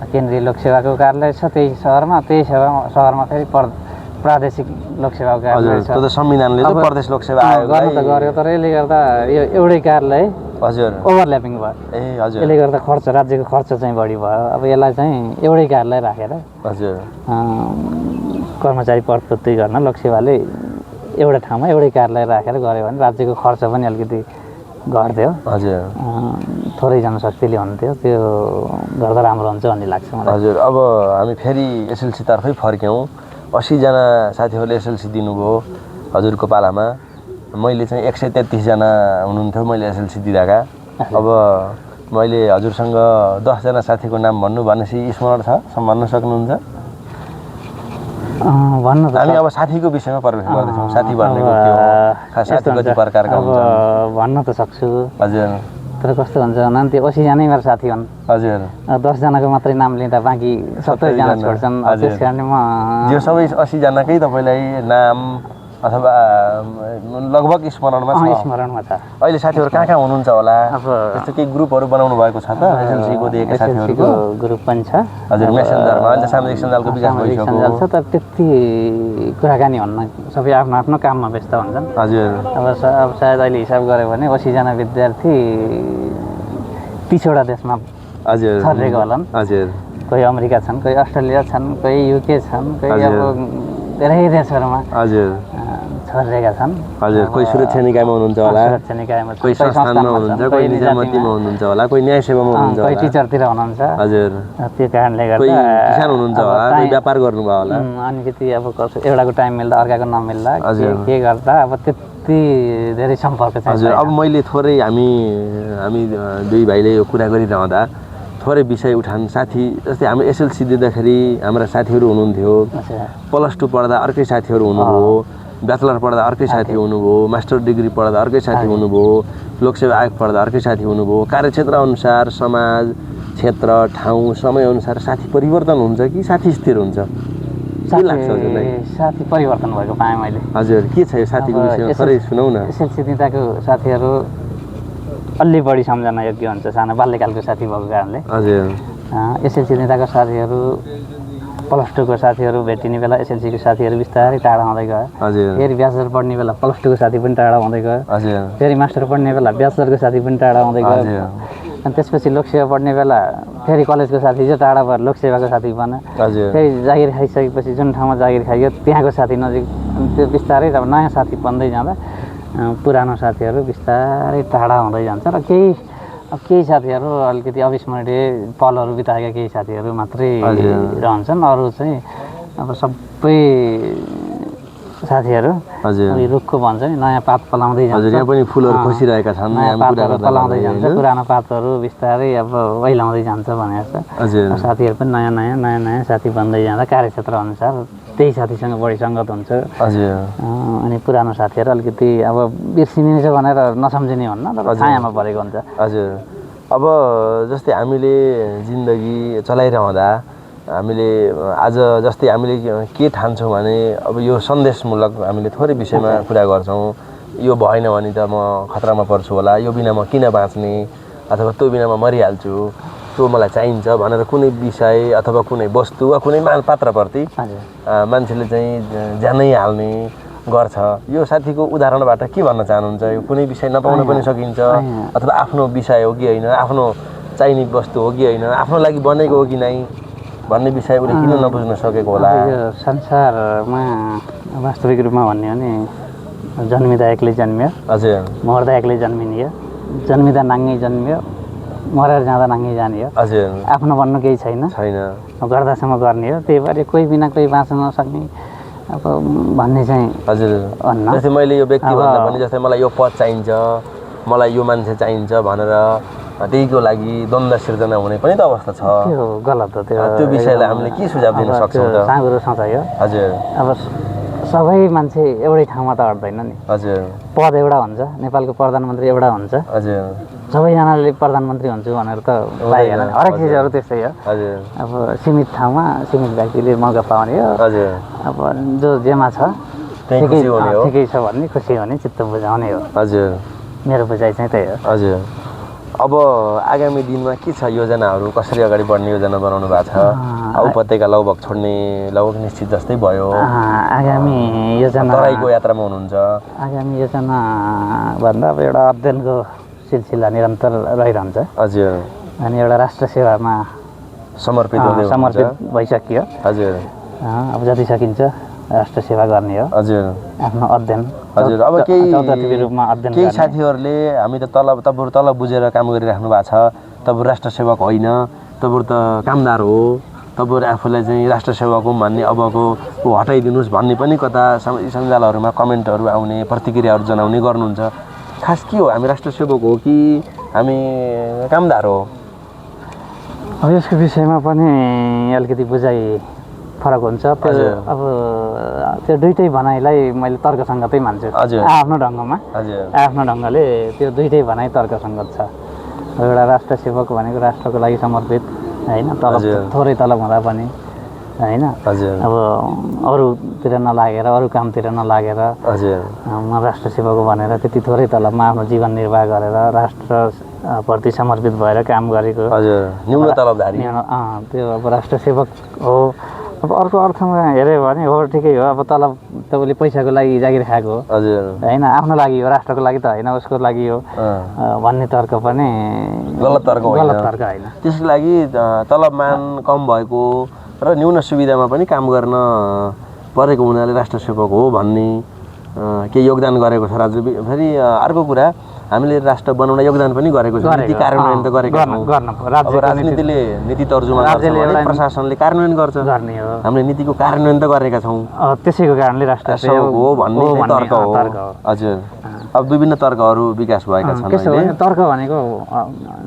केन्द्रीय लोकसेवाको कार्यालय छ त्यही सहरमा, त्यही सहरमा फेरि प्रादेशिक लोकसेवाको कार्यालय छ। त्यो त संविधानले त प्रदेश लोकसेवा आयोग गर्नु त गर्यो, तर यसले गर्दा यो एउटै कार्यालय हजुर ओभरल्यापिङ भयो। हजुर, यसले गर्दा खर्च, राज्यको खर्च चाहिँ बढी भयो। अब यसलाई चाहिँ एउटै कार्यालय राखेर हजुर कर्मचारी प्रतिपूर्ति गर्न लोकसेवाले एउटा ठाउँमा एउटै कार्यालय राखेर गऱ्यो भने राज्यको खर्च पनि अलिकति घट्थ्यो। हजुर, थोरै जनशक्तिले हुन्थ्यो, त्यो गर्दा राम्रो हुन्छ भन्ने लाग्छ मलाई। हजुर, अब हामी फेरि एसएलसी तर्फै फर्क्यौँ। 80जना साथीहरूले एसएलसी दिनुभयो हजुरको पालामा, मैले चाहिँ 133जना हुनुहुन्थ्यो मैले एसएलसी दिँदाका। अब मैले हजुरसँग 10जना साथीको नाम भन्नु भनेपछि स्मरण छ, भन्न सक्नुहुन्छ? भन्नु त हामी अब साथीको विषयमा प्रवेश गर्दैछौँ। साथी भनेको के हो, साथी कति प्रकारका हुन्छन् भन्न त सक्छु। हजुर, तर कस्तो हुन्छ भने त्यो 80जनै मेरो साथी हुन्। हजुर, 10जनाको मात्रै नाम लिँदा बाँकी 70जना छोड्छन्। त्यस कारणले म यो सबै 80जनाकै तपाईँलाई नाम अथवा लगभग स्मरणमा छ? स्मरणमा छ। अहिले साथीहरू कहाँ कहाँ हुनुहुन्छ होला? अब त्यस्तो केही ग्रुपहरू बनाउनु भएको छ त एसएलसीको दिएका साथीहरूको? ग्रुप पनि छ हजुर, मेसेन्जरमा अहिले सामाजिक सञ्जालको विकास भइसक्यो। सञ्जाल छ तर त्यति कुराकानी हुन्न, सबै आफ्नो आफ्नो काममा व्यस्त हुन्छन्। हजुर, अब सायद अहिले हिसाब गऱ्यो भने 80जना विद्यार्थी 30वटा देशमा हजुर छरेका होलान्। हजुर, कोही अमेरिका छन्, कोही अस्ट्रेलिया छन्, कोही युके छन्, कोही अब धेरै देशहरूमा हजुर छरेका छन्। हजुर, कोही सुरक्षा निकायमा हुनुहुन्छ होला, सुरक्षा निकायमा, कोही संस्थानमा हुनुहुन्छ, कोही निजामतीमा हुनुहुन्छ होला, कोही न्याय सेवामा हुनुहुन्छ कोही होला, टिचरतिर हुनुहुन्छ। हजुर, त्यो कारणले कोही गर्दा किसान हुनुहुन्छ होला, कोही व्यापार गर्नुभयो होला। अलिकति अब एउटाको टाइम मिल्दा अर्काको नमिल्दा के गर्दा अब त्यति धेरै सम्पर्क चाहिँ हजुर। अब मैले थोरै हामी दुई भाइले यो कुरा गरिरहँदा थोरै विषय उठान साथी जस्तै हामी एसएलसी दिँदाखेरि हाम्रा साथीहरू हुनुहुन्थ्यो, +2 पढ्दा अर्कै साथीहरू हुनुभयो, ब्याचलर पढ्दा अर्कै साथी हुनुभयो, मास्टर डिग्री पढ्दा अर्कै साथी हुनुभयो, लोकसेवा आयोग पढ्दा अर्कै साथी हुनुभयो। कार्यक्षेत्र अनुसार समाज क्षेत्र ठाउँ समयअनुसार साथी परिवर्तन हुन्छ कि साथी स्थिर हुन्छ? के लाग्छ हजुरलाई? साथी परिवर्तन भएको पाएँ मैले। हजुर, के छ यो साथीको विषयमा थोरै सुनाउ न। एसएलसी दिँदाको साथीहरू अलि बढी सम्झना योग्य हुन्छ, सानो बाल्यकालको साथी भएको कारणले। हजुर, एसएलसी दिँदाको साथीहरू +2को साथीहरू भेटिने बेला एसएलसीको साथीहरू बिस्तारै टाढा हुँदै गयो। हजुर, फेरि ब्याचलर पढ्ने बेला +2को साथी पनि टाढा हुँदै गयो। हजुर, फेरि मास्टर पढ्ने बेला ब्याचलरको साथी पनि टाढा हुँदै गयो। अनि त्यसपछि लोकसेवा पढ्ने बेला फेरि कलेजको साथी चाहिँ टाढा भएर लोकसेवाको साथी बन्यो। हजुर, फेरि जागिर खाइसकेपछि जुन ठाउँमा जागिर खाइयो त्यहाँको साथी नजिक, त्यो बिस्तारै अब नयाँ साथी बन्दै जाँदा पुरानो साथीहरू बिस्तारै टाढा हुँदै जान्छ र केही साथीहरू अलिकति अविस्मरणीय पलहरू बिताएका केही साथीहरू मात्रै रहन्छन्। अरू चाहिँ अब सबै साथीहरू रुखको भन्छ नि, नयाँ पात पलाउँदै जान्छ। यहाँ पनि फुलहरू खसिरहेका छन्, नयाँ पातहरू पलाउँदै जान्छ, पुरानो पातहरू बिस्तारै अब ओइलाउँदै जान्छ भने जस्तो साथीहरू पनि नयाँ साथी बन्दै जाँदा कार्यक्षेत्र अनुसार त्यही साथीसँग बढी सङ्गत हुन्छ। अनि पुरानो साथीहरू अलिकति अब बिर्सिने भनेर नसम्झिने हुन्न, तर छायामा परेको हुन्छ। हजुर, अब जस्तै हामीले जिन्दगी चलाइरहँदा हामीले आज जस्तै हामीले के ठान्छौँ भने अब यो सन्देशमूलक हामीले थोरै विषयमा कुरा गर्छौँ। यो भएन भने त म खतरामा पर्छु होला, यो बिना म किन बाँच्ने, अथवा त्यो बिना म मरिहाल्छु, त्यो मलाई चाहिन्छ भनेर कुनै विषय अथवा कुनै वस्तु वा कुनै पात्रप्रति मान्छेले चाहिँ ज्यानै हाल्ने गर्छ। यो साथीको उदाहरणबाट के भन्न चाहनुहुन्छ? यो कुनै विषय नपाउन पनि सकिन्छ, अथवा आफ्नो विषय हो कि होइन, आफ्नो चाहिने वस्तु हो कि होइन, आफ्नो लागि बनेको हो कि नै भन्ने विषय उसले किन नबुझ्न सकेको होला? यो संसारमा वास्तविक रूपमा भन्ने हो भने जन्मिँदा एक्लै जन्मियो, हजुर, मर्दा एक्लै जन्मिने हो, जन्मिँदा नाङ्गै जन्मियो, मरेर जाँदा नाङ्गै जाने हो। हजुर, आफ्नो भन्नु केही छैन, गर्दासम्म गर्ने हो। त्यही भएर कोही बिना कोही बाँच्न नसक्ने अब भन्ने चाहिँ हजुर भन्न। जस्तै मैले यो व्यक्ति भन्दा पनि जस्तै मलाई यो पद चाहिन्छ, मलाई यो मान्छे चाहिन्छ भनेर त्यहीको लागि द्वन्द्व सिर्जना हुने पनि त अवस्था छ। त्यो गलत हो। त्यो विषयलाई हामीले के सुझाव दिन सक्छौँ त? साँगुरो सोचाइ हो। हजुर, अब सबै मान्छे एउटै ठाउँमा त अट्दैन नि। हजुर, पद एउटा हुन्छ, नेपालको प्रधानमन्त्री एउटा हुन्छ। हजुर, सबैजनाले प्रधानमन्त्री हुन्छु भनेर त पाइएन। हरेक चिजहरू त्यस्तै हो। हजुर, अब सीमित ठाउँमा सीमित व्यक्तिले मौका पाउने हो। हजुर, अब जो जेमा छ ठिकै छ भन्ने, खुसी हुने, चित्त बुझाउने हो। हजुर, मेरो बुझाइ चाहिँ त्यही हो। हजुर, अब आगामी दिनमा के छ योजनाहरू, कसरी अगाडि बढ्ने योजना बनाउनु भएको छ? उपत्यका लगभग छोड्ने लगभग निश्चित जस्तै भयो। आगामी योजना तराईको यात्रामा हुनुहुन्छ। आगामी योजना भन्दा अब एउटा अध्ययनको सिलसिला निरन्तर रहिरहन्छ। हजुर, अनि एउटा राष्ट्र सेवामा समर्पित भइसकियो। हजुर, अब जति सकिन्छ राष्ट्र सेवा गर्ने हो। हजुर, आफ्नो अध्ययन। हजुर, अब केही रूपमा अध्ययन केही साथीहरूले हामी त तपाईँहरू तल बुझेर काम गरिराख्नु भएको छ, तपाईँहरू राष्ट्र सेवक होइन, तपाईँहरू त कामदार हो, तपाईँहरू आफूलाई चाहिँ राष्ट्र सेवक हो भन्ने अबको हटाइदिनुहोस् भन्ने पनि कता सञ्जालहरूमा कमेन्टहरू आउने, प्रतिक्रियाहरू जनाउने गर्नुहुन्छ। खास के हो, हामी राष्ट्र सेवक हो कि हामी कामदार हो? अब यसको विषयमा पनि अलिकति बुझाइ फरक हुन्छ। त्यो अब त्यो दुइटै भनाइलाई मैले तर्कसङ्गतै मान्छु। आफ्नो ढङ्गमा, आफ्नो ढङ्गले त्यो दुइटै भनाइ तर्कसङ्गत छ। एउटा राष्ट्र सेवक भनेको राष्ट्रको लागि समर्पित होइन, तलब थोरै तलब हुँदा पनि होइन अब अरूतिर नलागेर अरू कामतिर नलागेर म राष्ट्र सेवक भनेर त्यति थोरै तलबमा आफ्नो जीवन निर्वाह गरेर राष्ट्रप्रति समर्पित भएर काम गरेको न्यून तलबधारी त्यो अब राष्ट्र सेवक हो। अब अर्को अर्थमा हेऱ्यो भने हो ठिकै हो, अब तलब तपाईँले पैसाको लागि जागिर खाएको हो होइन, आफ्नो लागि हो, राष्ट्रको लागि त होइन, उसको लागि हो भन्ने तर्क पनि गलत तर्क होइन। त्यसको लागि तलबमान कम भएको र न्यून सुविधामा पनि काम गर्न परेको हुनाले राष्ट्र सेवक हो भन्ने केही योगदान गरेको छ राज्य। फेरि अर्को कुरा हामीले राष्ट्र बनाउन योगदान पनि गरेको छ, नीति कार्यान्वयन त गरेको छौँ। अब राजनीतिले नीति तर्जुमा गर्छ भने प्रशासनले कार्यान्वयन गर्छ, हामीले नीतिको कार्यान्वयन त गरेका छौँ, त्यसैको कारणले राष्ट्र सेवक हो भन्ने तर्क हो। हजुर, अब विभिन्न तर्कहरू विकास भएका छन्। तर्क भनेको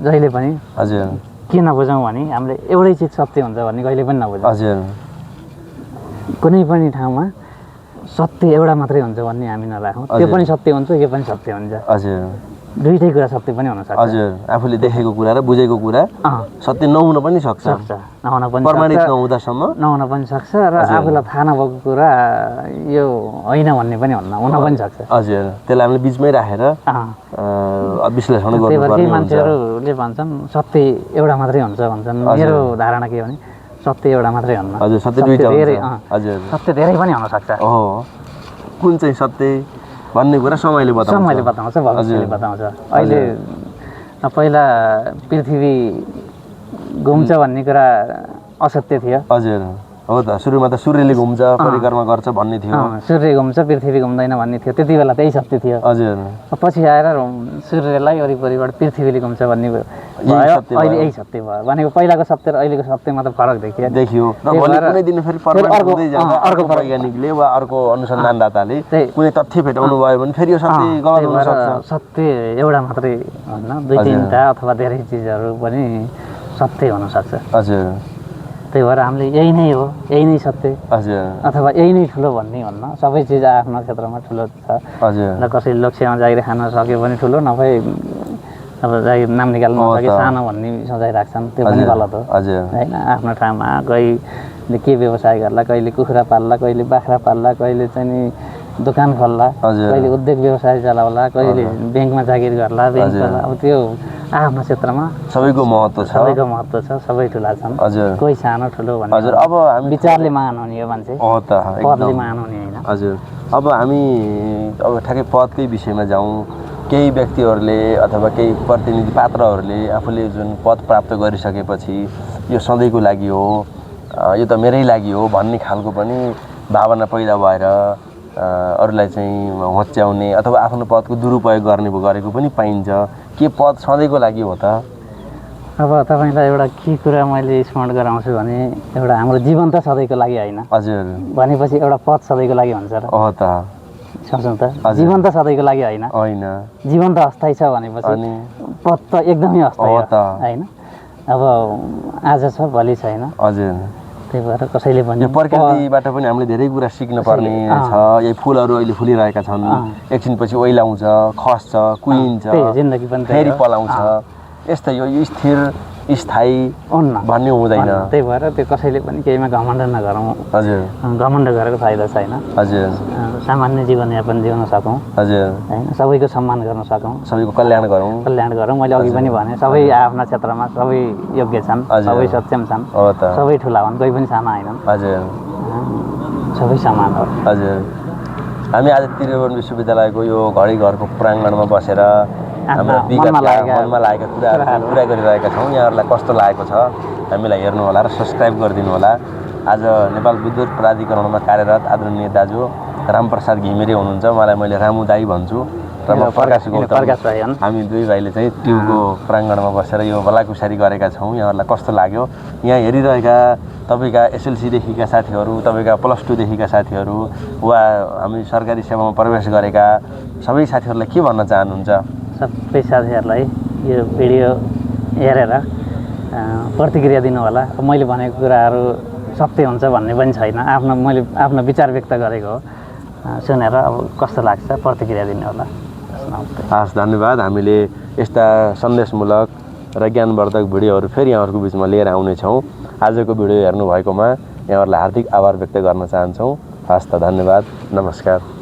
जहिले पनि हजुर के नबुझौँ भने हामीले एउटै चिज सत्य हुन्छ भन्ने कहिले पनि नबुझौँ। हजुर, कुनै पनि ठाउँमा सत्य एउटा मात्रै हुन्छ भन्ने हामी नराखौँ, त्यो पनि सत्य हुन्छ, यो पनि सत्य हुन्छ। हजुर, दुईटै कुरा सत्य पनि हुन सक्छ। हजुर, आफूले देखेको कुरा र बुझेको कुरा सत्य नहुन पनि सक्छ, नहुन पनि प्रमाणित नहुँदासम्म नहुन पनि सक्छ र आफूलाई थाहा नभएको कुरा यो होइन भन्ने पनि हुन पनि सक्छ। हजुर, त्यसलाई हामीले बिचमै राखेर विश्लेषण गर्नुपर्ने हुन्छ। मान्छेहरूले भन्छन् सत्य एउटा मात्रै हुन्छ भन्छन्, मेरो धारणा के हो भने सत्य एउटा मात्रै हुन्न। हजुर, सत्य दुईटा हुन्छ। हजुर, सत्य धेरै पनि हुन सक्छ। कुन चाहिँ सत्य भन्ने कुरा समयले बताउँछ, भविष्यले बताउँछ। अहिले पहिला पृथ्वी घुम्छ भन्ने कुरा असत्य थियो। हजुर, हो त, सुरुमा त सूर्यले घुम्छ, परिक्रमा गर्छ भन्ने थियो। सूर्य घुम्छ, पृथ्वी घुम्दैन भन्ने थियो, त्यति बेला त्यही सत्य थियो। हजुर, पछि आएर सूर्यलाई वरिपरिबाट पृथ्वीले घुम्छ भन्ने भयो, अहिले यही सत्य भयो। भनेको पहिलाको सत्य र अहिलेको सत्यमा त फरक देखियो। कुनै दिन फेरि अर्को वैज्ञानिकले वा अर्को अनुसन्धानदाताले कुनै तथ्य भेटाउनु भयो भने फेरि यो सत्य गलत हुन सक्छ। सत्य एउटा मात्रै होइन, दुई तिनवटा अथवा धेरै चिजहरू पनि सत्य हुन सक्छ। हजुर, त्यही भएर हामीले यही नै हो, यही नै सत्य अथवा यही नै ठुलो भन्ने भन्न, सबै चिज आफ्नो क्षेत्रमा ठुलो छ। र कसैले लोकसेवा जागिर खान सक्यो भने ठुलो, नभए अब जागिर नाम निकाल्नु नसके सानो भन्ने सोचाइ राख्छन्, त्यो पनि गलत हो होइन। आफ्नो ठाउँमा कहिले के व्यवसाय गर्ला, कहिले कुखुरा पाल्ला, कहिले बाख्रा पाल्ला, कहिले चाहिँ नि दोकान खोल्ला, कहिले उद्योग व्यवसाय चलाउला, कहिले ब्याङ्कमा जागिर गर्ला, ब्याङ्क खोल्ला। अब त्यो आफ्नो क्षेत्रमा सबैको महत्त्व छ, सबै ठुला छन्, कोही सानो ठुलो भन्ने। हजुर, अब हामी विचारले महान हुने हो मान्छे, पदले महान हुने होइन। हजुर, अब हामी अब ठ्याक्कै पदकै विषयमा जाउँ। केही व्यक्तिहरूले अथवा केही प्रतिनिधि पात्रहरूले आफूले जुन पद प्राप्त गरिसकेपछि यो सधैँको लागि हो, यो त मेरै लागि हो भन्ने खालको पनि भावना पैदा भएर अरूलाई चाहिँ होच्याउने अथवा आफ्नो पदको दुरुपयोग गरेको पनि पाइन्छ। के पद सधैँको लागि हो त? अब तपाईँलाई एउटा के कुरा मैले स्मरण गराउँछु भने, एउटा हाम्रो जीवन त सधैँको लागि होइन। हजुर, भनेपछि एउटा पद सधैँको लागि हुन्छ र? हो त, सोचौँ त, जीवन त सधैँको लागि होइन, जीवन त अस्थायी छ भनेपछि पद त एकदमै अस्थायी हो होइन। अब आज छ, भोलि छैन। हजुर, त्यही भएर कसैले भन्यो प्रकृतिबाट पनि हामीले धेरै कुरा सिक्न पर्ने छ। यही फुलहरू अहिले फुलिरहेका छन्, एकछिनपछि ओइलाउँछ, खस्छ, कुहिन्छ, जिन्दगी पनि फेरि पलाउँछ। यस्तै यो स्थिर स्थायी भन्ने हुँदैन। त्यही भएर त्यो कसैले पनि केहीमा घमण्ड नगरौँ। हजुर, घमण्ड गरेर फाइदा छैन। हजुर, सामान्य जीवनयापन जिउन सकौँ। हजुर, होइन, सबैको सम्मान गर्न सकौँ, सबैको कल्याण गरौँ। मैले अघि पनि भने सबै आफ्ना क्षेत्रमा सबै योग्य छन्, सबै सक्षम छन्, सबै ठुला हुन्, कोही पनि साना होइनन्। हजुर, सबै समान हो। हजुर, हामी आज त्रिभुवन विश्वविद्यालयको यो घरको प्राङ्गणमा बसेर हाम्रो मनमा लागेका कुराहरू कुरा गरिरहेका छौँ। यहाँहरूलाई कस्तो लागेको छ हामीलाई हेर्नुहोला र सब्सक्राइब गरिदिनु होला। आज नेपाल विद्युत प्राधिकरणमा कार्यरत आदरणीय दाजु रामप्रसाद घिमिरे हुनुहुन्छ, उहाँलाई मैले रामु दाई भन्छु, र म प्रकाश गौतम। हामी दुई भाइले चाहिँ ट्युबको प्राङ्गणमा बसेर यो भलाकुसारी गरेका छौँ। यहाँहरूलाई कस्तो लाग्यो? यहाँ हेरिरहेका तपाईँका एसएलसीदेखिका साथीहरू, तपाईँका +2देखिका साथीहरू वा हामी सरकारी सेवामा प्रवेश गरेका सबै साथीहरूलाई के भन्न चाहनुहुन्छ? सबै साथीहरूलाई यो भिडियो हेरेर प्रतिक्रिया दिनु होला। मैले भनेको कुराहरू सत्य हुन्छ भन्ने पनि छैन, मैले आफ्नो विचार व्यक्त गरेको हो। सुनेर अब कस्तो लाग्छ प्रतिक्रिया दिनु होला। हस्, धन्यवाद। हामीले यस्ता सन्देशमूलक र ज्ञानवर्धक भिडियोहरू फेरि यहाँहरूको बिचमा लिएर आउनेछौँ। आजको भिडियो हेर्नुभएकोमा यहाँहरूलाई हार्दिक आभार व्यक्त गर्न चाहन्छौँ। हस् त, धन्यवाद, नमस्कार।